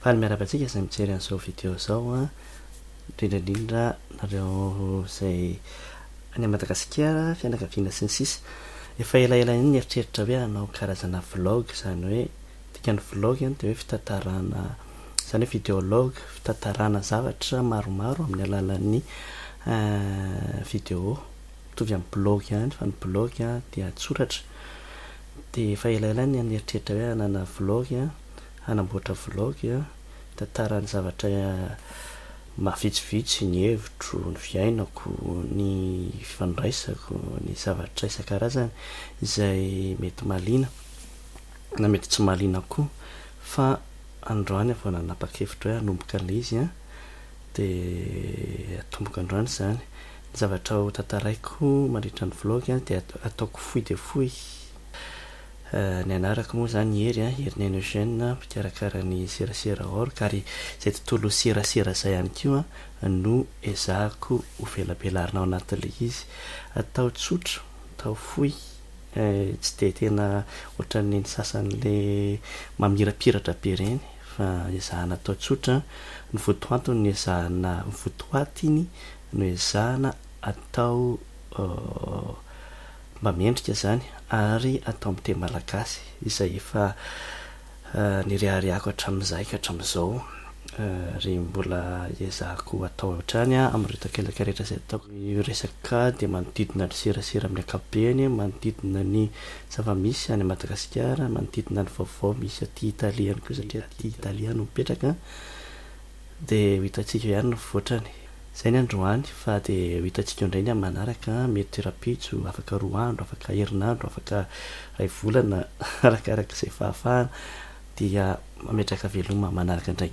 Faly miarahaba antsika izay mijery an'izao vidéo izao an, indrindra indrindra nareo izay any Madagasikara, fianakaviana sy ny sisa. Efa elaela ihany nieritreritra hoe hanao karazana vlog, izany hoe dikan'ny vlog dia hoe fitantarana, izany hoe videolog, fitantarana zavatra maromaro amin'ny alalan'ny vidéo. Mitovy amin'ny blog ihany fa ny blog dia an-tsoratra. Dia efa elaela ny nieritreritra hoe hanana vlog, hanamboatra vlog, hitantara ny zavatra mahavitsivitsy, ny hevitro, ny fiainako, ny fifandraisako, ny zavatra isan-karazany izay mety mahaliana na mety tsy mahaliana koa. Fa androany aho vao nanapa-kevitra hoe hanomboka an'ilay izy an, dia atomboko androany izany. Ny zavatra ho tantaraiko mandritra ny vlog dia ataoko fohy dia fohy. Ny anarako moa izany Hery an, Heriniaina Eugène, mpikarakara ny serasera org ary izay tontolo serasera izay ihany koa no ezahako ho velabelarina ao anatin'ilay izy. Atao tsotra, atao fohy, tsy dia tena ohatran'ny ny sasany ilay mamirapiratra be ireny fa ezahana atao tsotra, ny votoantony no ezahana, ny votoatiny no ezahana atao mba mendrika izany ary atao amin'ny teny malagasy izay efa nireharehako hatramin'izay ka hatramin'izao ary mbola ezahako atao hatrany amin'ireo takelaka rehetra izay ataoko. Ny resaka dia manodidina ny serasera amin'ny ankapobeny, manodidina ny zava-misy any Madagasikara, manodidina ny vaovao misy aty Italia ihany koa satria aty Italia aho no mipetraka dia ho hitantsika eo ihany ny voatrany. Izay ny androany fa dia ho hitantsika eo indray ny amin'ny manaraka, mety rahampitso, afaka roa andro, afaka herinandro, afaka iray volana, arakaraka izay fahafahana dia mametraka veloma manaraka indray.